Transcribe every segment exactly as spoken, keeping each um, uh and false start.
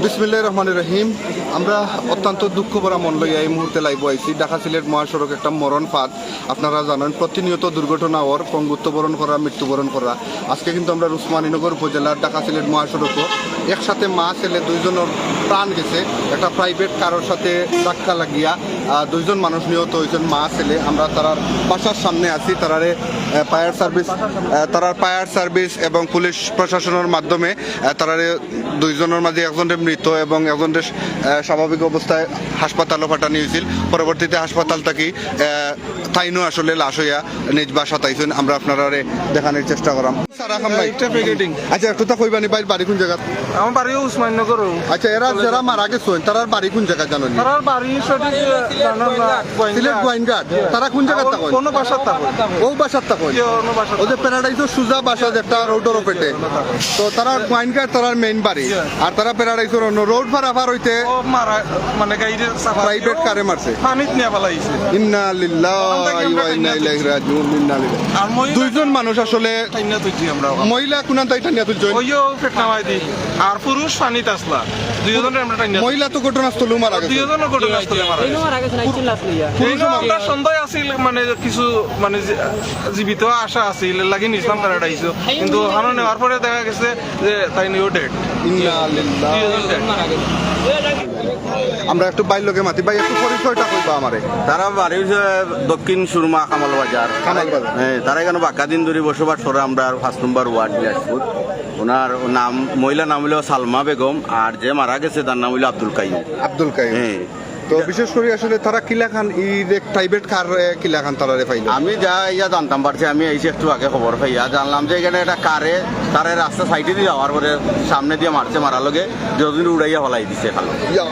বিসমিল্লাহির রহমানির রহিম। আমরা অত্যন্ত দুঃখ ভরা মন লইয়া এই মুহূর্তে লাইভো আইছি। ঢাকা সিলেট মহাসড়ক একটা মরণ ফাঁদ। আপনারা জানেন, প্রতিনিয়ত দুর্ঘটনা অর, পঙ্গুত্ব বরণ করা, মৃত্যুবরণ করা। আজকে কিন্তু আমরা উসমানীনগর উপজেলার ঢাকা সিলেট মহাসড়কও একসাথে মা ছেলে দুইজনের প্রাণ গেছে। একটা প্রাইভেট কারোর সাথে ধাক্কা লাগিয়া আহ, দুইজন মানুষ নিহত হয়েছেন, মা ছেলে। আমরা তারার বাসার সামনে আছি। তারারে ফায়ার সার্ভিস, তারার ফায়ার সার্ভিস এবং পুলিশ প্রশাসনের মাধ্যমে আহ, তারারে দুইজনের মাঝে একজনরে মৃত এবং একজনরে আহ, স্বাভাবিক অবস্থায় হাসপাতালও পাঠানি হয়েছিল। পরবর্তীতে হাসপাতাল থাকি আহ, তাইনও আসলে লাশ হইয়া নিজ বাসাত আইছেন। আমরা আপনারারে দেখানোর চেষ্টা করাম। সারা খাম ভাই। এটা প্যাকেটিং। আচ্ছা, একটু তা কইবানি ভাই, বাড়ি কোন জায়গা? আমার বাড়ি উসমাননগর। আচ্ছা, এরা যারা মারা গেছেন, তারার বাড়ি কোন জায়গা জানো নি? তারার বাড়ি সঠিক জানা না। সিলেট গোয়াইনঘাট। তারা কোন জায়গা থাকেন? কোনো বাসার থাকেন? ও বাসার থাকেন? জি, অন্য বাসার ওই যে থাকেন। প্যারাডাইসের সুজা বাসা যেটা রোডের পেটে। তো তারা গোয়াইনঘাট তারার মেইন বাড়ি। জি। আর তারা প্যারাডাইসের অন্য রোড পারাপার হইতে ও মারা, মানে গাড়ির সাফার প্রাইভেট কারে মারছে। পানিত নিয়ে ফালাইছে। ইন্না লিল্লাহি ওখান থেকে আমরা ওয়া ইন্না টাইনা ইলাইহি রাজিউন। ইন্না লিল্লাহ। আর মহিলা দুইজন মানুষ আসলে টাইনা তুলছি আমরা ওখান। মহিলা কোনান তাই টানিয়া তুলছেন? ওইও পেট নামাই দি। আর পুরুষ পানিত আসলা। দুইজনরে আমরা টাইনা মহিলা তো ঘটনাস্থলেও মারা গেছে। দুইজনও ঘটনাস্থলে মারা গেছে। মারা গেছে, আইছিল আসলে ইয়া। পুরুষ এইনো আমরা সন্দেহ আছিল, মানে কিছু, মানে জী-, জীবিত আশা আছিল, লাগি নিছিলাম প্যারাডাইসও। কিন্তু ওখানে নেওয়ার পরে দেখা গেছে যে তাই নিয়েও ডেড। ইন্না লিল্লাহ। দুইজন ডেড। আমরা একটু বাইর লোকে মাতি, ভাই একটু পরিচয়টা কইবা আমারে। তারা বাড়ি হইছে দক্ষিণ সুরমা কামাল বাজার। কামাল বাজার। হ্যাঁ, তারা এখানে বাক্কা দিন ধরে বসবাস করে, আমরা পাঁচ নম্বর ওয়ার্ড দিনাজপুর। ওনার নাম, মহিলার নাম হইল সালমা বেগম, আর যে মারা গেছে তার নাম হইল আব্দুল কাইম। আব্দুল কাইম। হ্যাঁ। তো বিশেষ করে আসলে তারা কিলাখান এই যে প্রাইভেট কার, এ, কিলাখান তারারে পাইল? আমি যা ইয়া জানতাম পারছি, আমি এই যে একটু আগে খবর পাইয়া জানলাম যে এখানে একটা কারে, তারে রাস্তা সাইডে দিয়ে যাওয়ার পরে সামনে দিয়ে মারছে, মারার লগে দুজন উড়াইয়া ফালাই দিছে খালো। ইয়া।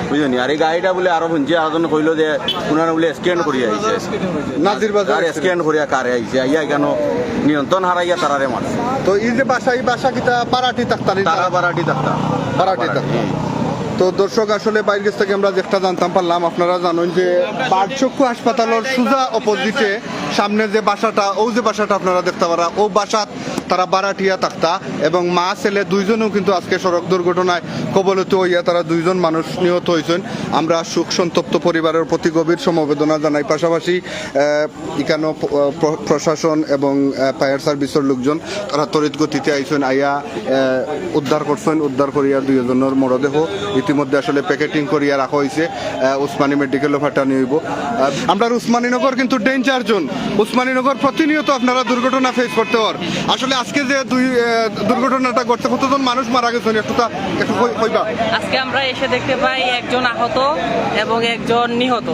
বুঝলি? আর এই গাড়িটা বলে আরো শুনছি, আরো জন কইলো যে ওনারা বলে স্ক্যান করিয়া আইছে। নাজির বাজার আর স্ক্যান করিয়া কারে আইছে, আইয়া এখানে নিয়ন্ত্রণ হারাইয়া তারারে মারছে। তো এই যে বাসা, এই বাসা কিতা বারাটি তাক্তারি? তারা বারাটি তাক্তা। বারাটি তাক্তা। হুম। তো দর্শক, আসলে বাইরের কাছ থেকে আমরা যেটা জানতাম পারলাম, আপনারা জানেন যে বার্ডচক্ষু হাসপাতালের সুজা অপোজিটে সামনে যে বাসাটা, ও যে বাসাটা আপনারা দেখতে পারা, ও বাসাত তারা বারাটিয়া তাক্তা এবং মা ছেলে দুইজনও কিন্তু আজকে সড়ক দুর্ঘটনায় কবলিত হইয়া তারা দুইজন মানুষ নিহত হয়েছেন। আমরা শোক সন্তপ্ত পরিবারের প্রতি গভীর সমবেদনা জানাই। পাশাপাশি আহ, এখানেও প-, আহ, প্র-, প্রশাসন এবং, আহ, ফায়ার সার্ভিসের লোকজন তারা তড়িৎ গতিতে আইছেন, আইয়া, আহ, উদ্ধার করছেন। উদ্ধার করিয়া দুইজনের মরদেহ ইতিমধ্যে আসলে প্যাকেটিং করিয়া রাখা হয়েছে। আহ, উসমানী মেডিকেলও পাঠানি হইব। আহ, আমরা উসমানীনগর কিন্তু ডেঞ্জার জোন। উসমানীনগর প্রতিনিয়ত আপনারা দুর্ঘটনা ফেস করতে হর। আসলে আজকে যে দুই, আহ, দুর্ঘটনাটা ঘটছে, কতজন মানুষ মারা গেছেন একটু তা একটু কই-, কইবা? আজকে আমরা এসে দেখতে পাই একজন আহত এবং একজন নিহত।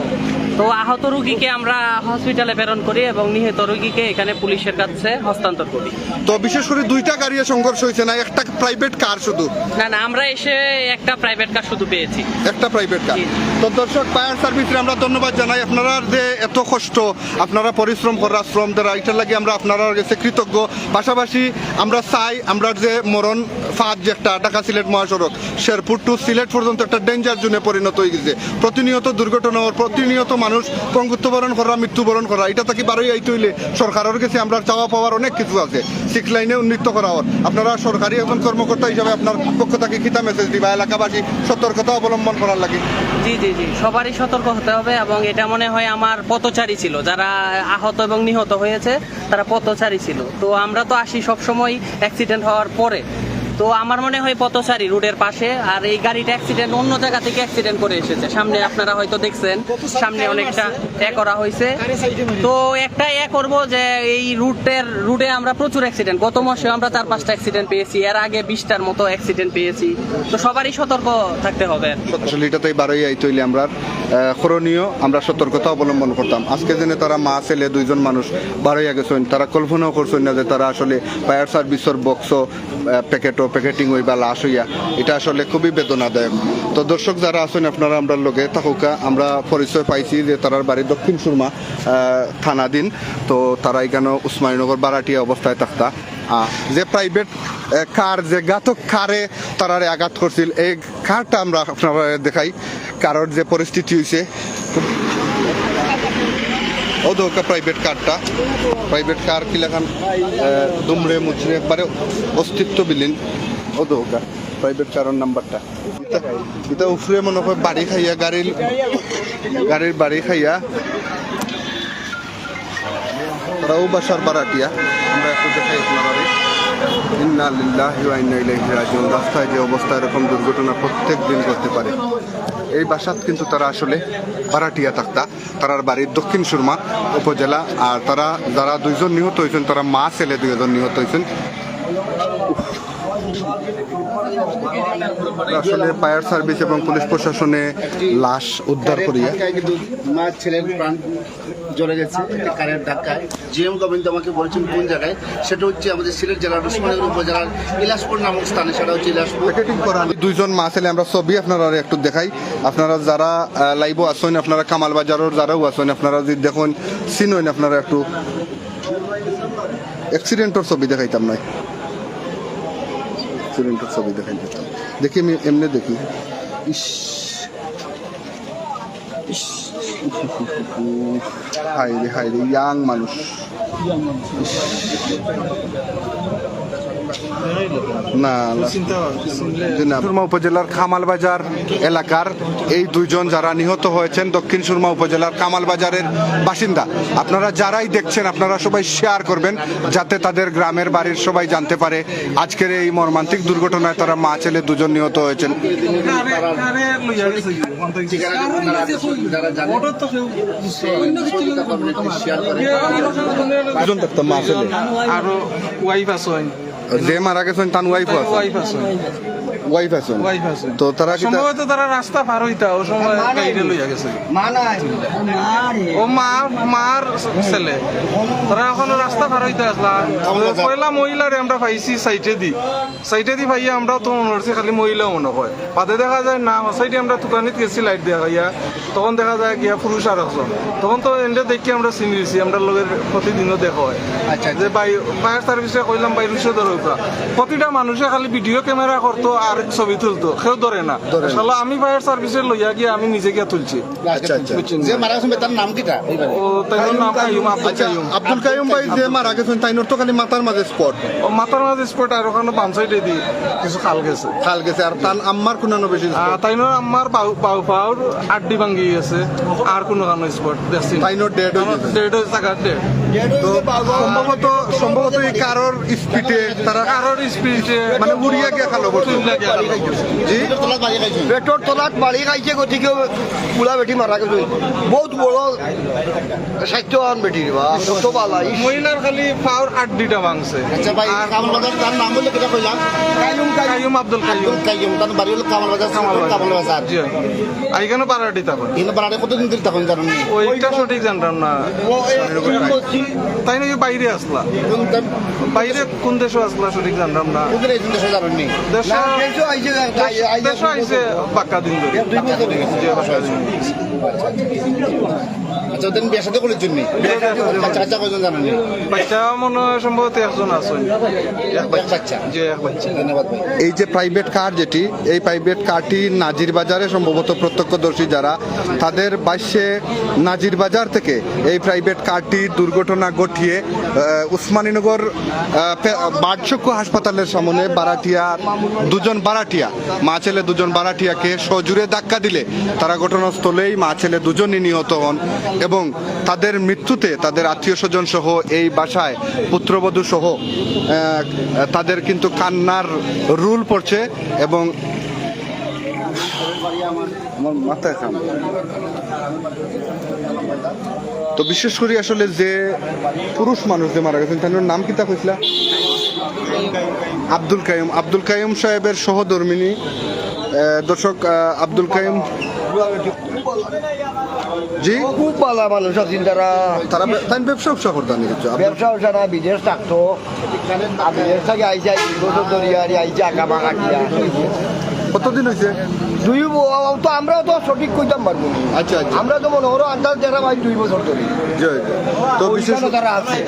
তো আহত রোগীকে আমরা হসপিটালে প্রেরণ করি এবং নিহত রোগীকে এখানে পুলিশের কাছে হস্তান্তর করি। তো বিশেষ করে দুইটা গাড়ির সংঘর্ষ হয়েছে না, একটা প্রাইভেট কার শুধু? না, না, আমরা এসে একটা প্রাইভেট কার শুধু পেয়েছি। একটা প্রাইভেট কার। জি। তো দর্শক, ফায়ার সার্ভিসরে আমরা ধন্যবাদ জানাই। আপনারা যে এত কষ্ট, আপনারা পরিশ্রম করা, শ্রম দেরা, এটার লাগি আমরা আপনারার গেছে কৃতজ্ঞ। পাশাপাশি আমরা চাই, আমরা যে মরণ ফাঁদ যে একটা ঢাকা সিলেট মহাসড়ক, শেরপুর টু সিলেট পর্যন্ত একটা ডেঞ্জার জোনে পরিণত হয়ে গেছে। প্রতিনিয়ত দুর্ঘটনা অর, প্রতিনিয়ত মানুষ পঙ্গুত্ব বরণ করা, মৃত্যুবরণ করা। এটা থাকি বারোই আইতে হইলে সরকারের কাছে আমরা চাওয়া পাওয়ার অনেক কিছু আছে। সিক্স লাইনে উন্নীত করা অর। আপনারা সরকারি একজন কর্মকর্তা হিসাবে আপনার পক্ষ থাকি কিতা মেসেজ দিবা এলাকাবাসী সতর্কতা অবলম্বন করার লাগি? জি, জি, জি, সবারই সতর্ক হতে হবে এবং এটা মনে হয় আমার পথচারী ছিল, যারা আহত এবং নিহত হয়েছে তারা পথচারী ছিল। তো আমরা তো আসি সবসময় অ্যাক্সিডেন্ট হওয়ার পরে। তো আমার মনে হয় পথচারী রোডের পাশে, আর এই গাড়িটা অ্যাক্সিডেন্ট অন্য জায়গা থেকে অ্যাক্সিডেন্ট করে এসেছে। সামনে আপনারা হয়তো দেখছেন, সামনে অনেকটা এ করা হয়েছে। তো একটা এ করব যে এই রুটের, রুটে আমরা প্রচুর অ্যাক্সিডেন্ট, গত মাসে আমরা চার পাঁচটা অ্যাক্সিডেন্ট পেয়েছি, এর আগে বিশটার মতো অ্যাক্সিডেন্ট পেয়েছি। তো সবারই সতর্ক থাকতে হবে। আসলে এটাতেই বারোই আইতে হইলে আমরা, আহ, করণীয়, আমরা সতর্কতা অবলম্বন করতাম। আজকে জেনে তারা মা ছেলে দুইজন মানুষ বারোই গেছেন, তারা কল্পনাও করছেন না যে তারা আসলে ফায়ার সার্ভিসের বক্স, আহ, প্যাকেটও প্যাকেটিং হইবা লাশ হইয়া, এটা আসলে খুবই বেদনাদায়ক। তো দর্শক যারা আছেন আপনারা আমরার লগে থাকুকা, আমরা পরিচয় পাইছি যে তারার বাড়ি দক্ষিণ সুরমা, আহ, থানাধীন। তো তারা এখানে উসমানীনগর বারাটিয়া অবস্থায় থাকতা। আহ, যে প্রাইভেট, আহ, কার, যে ঘাতক কারে তারারে আঘাত করছিল, এই কারটা আমরা আপনারা দেখাই, কারোর যে পরিস্থিতি হইছে। ও দোকা প্রাইভেট কারটা, প্রাইভেট কার কিলাখান, আহ, দুমড়ে মুচড়ে একবারে অস্তিত্ব বিলীন। ও দোকা। প্রাইভেট কারর নাম্বারটা। ইটা, ইটা উফরে মনে হয় বাড়ি খাইয়া, গাড়ির, গাড়ির বাড়ি খাইয়া। তারা অউ বাসার বারাটিয়া। আমরা একটু দেখাই আপনারারে। ইন্না লিল্লাহি ওয়া ইন্না ইলাইহি রাজিউন। রাস্তায় যে অবস্থা, এরকম দুর্ঘটনা প্রত্যেক দিন ঘটতে পারে। এই বাসাত কিন্তু তারা আসলে বারাটিয়া থাকতা। তারার বাড়ি দক্ষিণ সুরমা উপজেলা। আর তারা যারা দুইজন নিহত হইছেন, তারা মা ছেলে দুইজন নিহত হইছেন। আসলে ফায়ার সার্ভিস এবং পুলিশ প্রশাসনে লাশ উদ্ধার করিয়া। ধাক্কায় কিন্তু মা ছেলের প্রাণ জ্বলে গেছে একটি কারের ধাক্কায়। জিএম গোবিন্দ আমাকে বলছেন কোন জায়গায়, সেটা হচ্ছে আমাদের সিলেট জেলার উসমানীনগর উপজেলার ইলাসপুর নামক স্থানে, সেটা হচ্ছে ইলাসপুর। দুইজন মা ছেলে আমরা ছবি আপনারারে একটু দেখাই। আপনারা যারা, আহ, লাইভও আছেন, আপনারা কামাল বাজারের যারাও আছেন, আপনারা যদি দেখেন, চিনইন, আপনারা একটু অ্যাক্সিডেন্টর ছবি দেখাইতাম নাই, অ্যাক্সিডেন্টর ছবি দেখাইতাম। দেখি, আমি এমনে দেখি। ইস, ইস, হায় রে, হায় রে, ইয়াং মানুষ। না, না। জি না। সুরমা উপজেলার কামালবাজার এলাকার এই দুইজন যারা নিহত হয়েছেন, দক্ষিণ সুরমা উপজেলার কামালবাজারের বাসিন্দা। আপনারা যারাই দেখছেন, আপনারা সবাই শেয়ার করবেন, যাতে তাদের গ্রামের বাড়ির সবাই জানতে পারে আজকের এই মর্মান্তিক দুর্ঘটনায় তারা মা ছেলে দুজন নিহত হয়েছেন। দুজন থাকতো মা ছেলে। আরো ওয়াইফ আছে। যে মারা গেছেন তান ওয়াইফও আছে? ওয়াইফ আছে। ওয়াইফ আছে? ওয়াইফ আছে। তো তারা কি তা- সম্ভবত তারা রাস্তা পার হইতা, ও সময় গাড়িটা লইয়া গেছে। ও মা, মার ছেলে। তারা এখন রাস্তা পার হইতা আসলা। পয়লা মহিলারে আমরা পাইছি সাইডে দি। সাইডে দি পাইয়া আমরা তো মনে করছি খালি মহিলা মনে হয়। বাদে দেখা যায় না, সাইডে আমরা দোকানিত গেছি লাইট দেখাইয়া। তখন দেখা যায় গিয়া পুরুষ আর একজন। তখন তো এনরে দেখি আমরা চিনি দিছি, আমরা লগের প্রতিদিনও দেখা হয়। আচ্ছা, আচ্ছা। যে ভাই, ফায়ার সার্ভিসে কইলাম, "ভাই, রুশো ধরো ওটা।" প্রতিটা মানুষে খালি ভিডিও ক্যামেরা করতো আর ছবি তুলতো, কেউ ধরে না। ধরে না। শালা আমি ফায়ার সার্ভিসে লইয়া গিয়া আমি নিজে গিয়া তুলছি। আচ্ছা, আচ্ছা। বুঝছেন? যে মারা গেছেন, তার নাম কিতা? ও, তাইনর নাম কাইয়ুম, আব্দুল আচ্ছা, কাইয়ুম। আব্দুল কাইয়ুম ভাই যে মারা গেছেন, তাইনর তো খালি মাথার মাঝে স্পট। ও, মাথার মাঝে স্পট আর ওখানে বাম সাইডে দি কিছু খাল গেছে। খাল গেছে, আর তান আম্মার কোনানো বেশি স্পট? আহ, তাইনর আম্মার বাউ, বাউ পাওর আড্ডি ভাঙ্গি গেছে, আর কোনো কানো স্পট দেখছি না। তাইনর ডেড হয়ে গেছে। ডেড হয়ে থাকার ডেড। তো সম্ভবত, সম্ভবত এই কারর স্পিডে তারা কারর স্পিডে মানে উড়িয়া গিয়া খালো পড়ছে। উড়িয়া গিয়া খালো পড়ছে। জি? পেটর তলাত বাড়ি খাইছে, গতিকে পুরা বেটি মারা গেছে। বহুত বড় স্বাস্থ্যবান বেটি রে বা, কত বালা। ইস। মহিলার খালি পাওর আড্ডিটা ভাঙছে। আচ্ছা ভাই, আর কামাল বাজার তার নাম বললে কিতা কইলাম? কাইয়ুম, কাইয়ুম। কাইয়ুম, আব্দুল কাইয়ুম। আব্দুল কাইয়ুম, তার বাড়ি হলো কামাল বাজার, কামাল বাজার। কামাল বাজার। জি। আর এখানে ভাড়াটি থাকো? এখানে ভাড়াটি কতদিন ধরে থাকো জানো নি? ওইটা সঠিক জানতাম না। ও, এই তাই নাকি বাইরে আসলা? কোন দেশ? বাইরে কোন দেশে আসলা সঠিক জানতাম না। কোন দেশে জানো নি? দেশে না, দেশে আইছে, আই-, আই-, দেশে আইছে বাক্কা দিন ধরে। দুই বছর হয়ে গেছে। জি, বাক্কা দিন। আচ্ছা, ওদের বিয়ে শাদী করার জন্য? বিয়ে শাদী করার জন্য। বাচ্চা কাচ্চা কয়জন জানো নি? বাচ্চা মনে হয় সম্ভবত একজন আছে। এক বাচ্চা। জি, এক বাচ্চা। ধন্যবাদ ভাই। এই যে প্রাইভেট কার যেটি, এই প্রাইভেট কারটি নাজির বাজারে সম্ভবত প্রত্যক্ষদর্শী যারা, তাদের ভাষ্যে নাজির বাজার থেকে এই প্রাইভেট কারটি দুর্ঘটনা ঘটিয়ে, আহ, উসমানীনগর, আহ, পে-, বার্ডচক্ষু হাসপাতালের সামনে ভাড়াটিয়া, দুজন ভাড়াটিয়া, মা ছেলে দুজন ভাড়াটিয়াকে সজোরে ধাক্কা দিলে তারা ঘটনাস্থলেই মা ছেলে দুজনই নিহত হন এবং তাদের মৃত্যুতে তাদের আত্মীয় স্বজন সহ এই বাসায় পুত্রবধূ সহ, আহ, তাদের কিন্তু কান্নার রোল পড়ছে এবং আমার মাথায় কাম। তো বিশেষ করি আসলে যে পুরুষ মানুষ যে মারা গেছেন, তার নাম কিতা কইছিলা? আব্দুল কাইয়ুম। আব্দুল কাইয়ুম সাহেবের সহধর্মিনী, আহ, দর্শক, আহ, আব্দুল কাইয়ুম। জি? খুব ভালা মানুষ আছেন তারা। তারা বে-, তাই ব্যবসা ব্যবসা করতেন কিছু? আব্দুল ব্যবসা ব্যবসা না, বিদেশ থাকতো। আর বিদেশ থাকি আইছে, আইছে, বছর ধরি আর আইছে, আঁকা বাঁকা দিয়া। কতদিন হয়েছে? দুই ব-, তো আমরাও তো সঠিক কইতাম পারবো না। আচ্ছা, আচ্ছা। আমরা তো মনে করো আন্দাজ যারা ভাই দুই বছর ধরে। জি, জি। তো ওই বিশেষ কারণে তারা আছে।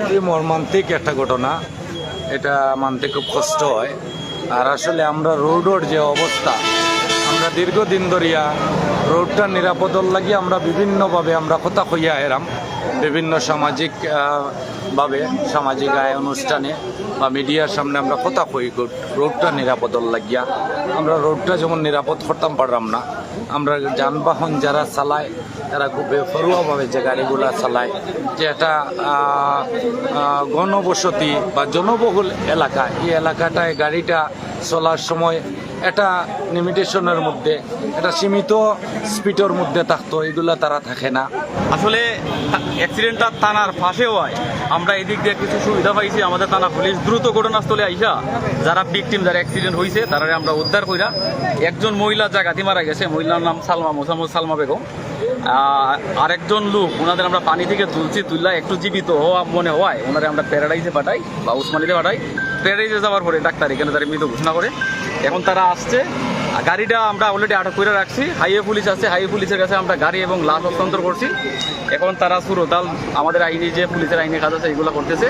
এই মর্মান্তিক একটা ঘটনা, এটা মানতে খুব কষ্ট হয়। আর আসলে আমরা রোডর যে অবস্থা, আমরা দীর্ঘদিন ধরিয়া রোডটা নিরাপদর লাগি আমরা বিভিন্নভাবে আমরা কথা কইয়া এরাম, বিভিন্ন সামাজিক আহ, ভাবে, সামাজিক আয় অনুষ্ঠানে বা মিডিয়ার সামনে আমরা কথা কই গো-, রোডটা নিরাপদর লাগিয়া। আমরা রোডটা যেমন নিরাপদ করতাম পারলাম না, আমরা যানবাহন যারা চালায় তারা খুব বেপরোয়াভাবে যে গাড়িগুলা চালায়, যে একটা আহ, আহ, ঘনবসতি বা জনবহুল এলাকা, এই এলাকাটায় গাড়িটা চলার সময় একটা লিমিটেশনের মধ্যে, একটা সীমিত স্পিডের মধ্যে থাকতো, এগুলা তারা থাকে না। আসলে অ্যাক্সিডেন্টটা থানার পাশে হয়, আমরা এদিক দিয়ে কিছু সুবিধা পাইছি। আমাদের থানা পুলিশ দ্রুত ঘটনাস্থলে আইসা যারা ভিকটিম, যারা অ্যাক্সিডেন্ট হয়েছে, তারারে আমরা উদ্ধার কইরা একজন মহিলা জাগাতি মারা গেছে, মহিলার নাম সালমা, মোসাম্মদ সালমা বেগম। আহ, আরেকজন লোক ওনাদের আমরা পানি থেকে তুলছি, তুললা একটু জীবিত হওয়া মনে হয় ওনারে আমরা প্যারাডাইজে পাঠাই বা উসমানীতে পাঠাই। প্যারাডাইজে যাওয়ার পরে ডাক্তার এখানে তারা মৃত ঘোষণা করে। এখন তারা আসছে, আর গাড়িটা আমরা অলরেডি আটক করে রাখছি। হাইওয়ে পুলিশ আছে, হাইওয়ে পুলিশের কাছে আমরা গাড়ি এবং লাশ হস্তান্তর করছি। এখন তারা সুরতাল আমাদের আইনি যে পুলিশের আইনি কাজ আছে এগুলো করতেছে।